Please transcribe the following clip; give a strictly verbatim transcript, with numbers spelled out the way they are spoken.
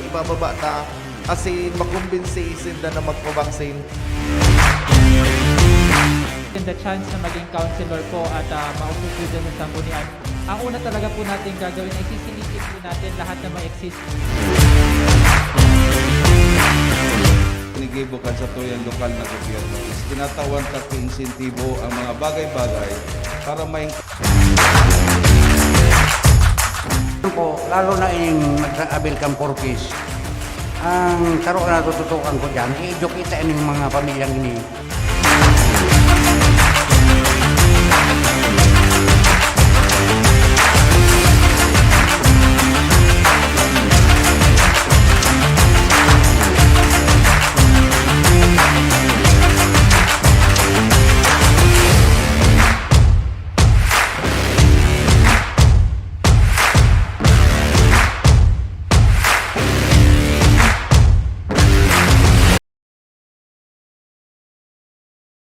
Ibababa ta, asin makumbinsi sinda na magpabaksin. And the chance na maging councilor po at uh, maupo po dyan sa Sanggunian. Ang una talaga po natin gagawin ay sisilikin po natin lahat ng mga exist. Pinigibo kan satuyang lokal na gobyerno is tinatawan ta ki insentibo ang mga bagay-bagay para may po, lalo na yung nagsa-avail kang four Ps. Ang saro na tututukan ko dyan, i-educate ang mga pamilyang ini.